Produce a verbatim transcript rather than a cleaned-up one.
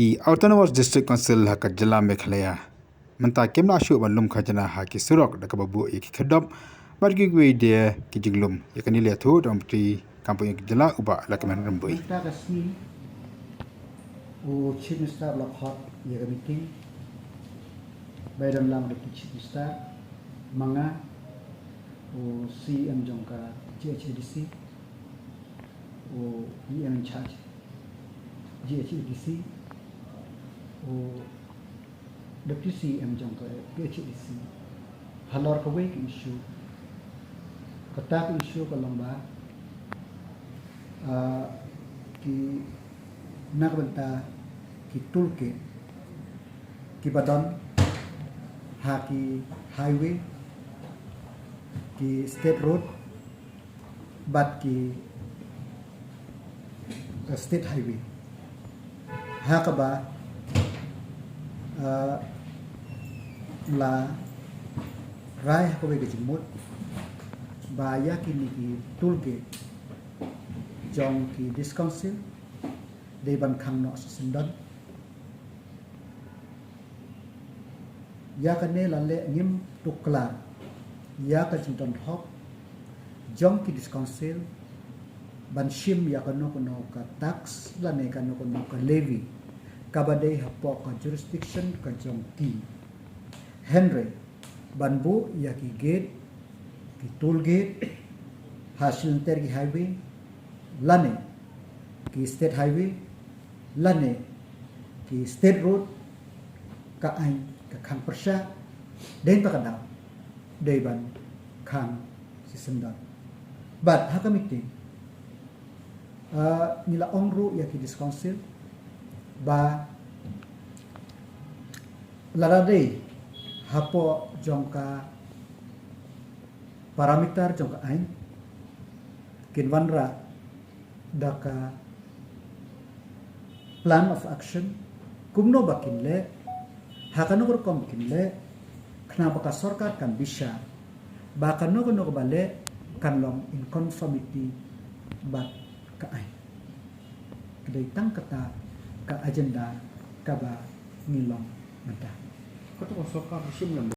Ki Autonomous District Council ha ka jylla Meghalaya mynta kim lah shuh ban lum khajna ha ki surok da kaba buh ïa ki khyrdop bad kiwei de ki jinglum. Ïa kane la ïathuh da u Myntri kam pdeng ka jylla u Bah Lahkmen Rymbui. Mynta ka sngi u Chief Minister u la khot ïa ka meeting ba ïadon lang bad ki Chief Minister, ma nga, u C E M jong ka G H A D C, u E M in charge G H A D C, u Deputy C E M jong ka P H A D C, halor kawei ka issue. Kata ka issue ka long ba, ah, ki, na ka bynta ki toll gate kiba don ha ki highway, ki state road bad ki, eh, state highway, ha kaba, eh, la rai ha kawei ka jingmut ba ïa kine ki toll gate jong ki District Council dei ban khang noh shisyndon. Ïa kane la leh ngim tuklar ïa ka jingdon hok jong ki District Council ban shim ïa kano kano ka tax lane kano kano ka levy kaba dei hapoh ka jurisdiction ka jong ki. Hynrei ban buh ïa ki gate, ki toll gate ha shilynter ki highway lane ki state highway lane ki state road, ka aiñ ka khang pyrshah, dei ta ka daw dei ban khang shisyndon. Bad ha ka meeting, ah, ngi la ong ruh ïa ki District Council ba lada dei hapoh jong ka parameter jong ka aiñ kin wanrah da ka plan of action, kumno ba kin leh, ha kano ka rukom kin leh, khnang ba ka sorkar kan bishar ba kano kano kaba leh kan long in conformity bad ka aiñ. Ka dei tang kata ka agenda kaba ngi long mynta. Kata ka sorkar ka shim lem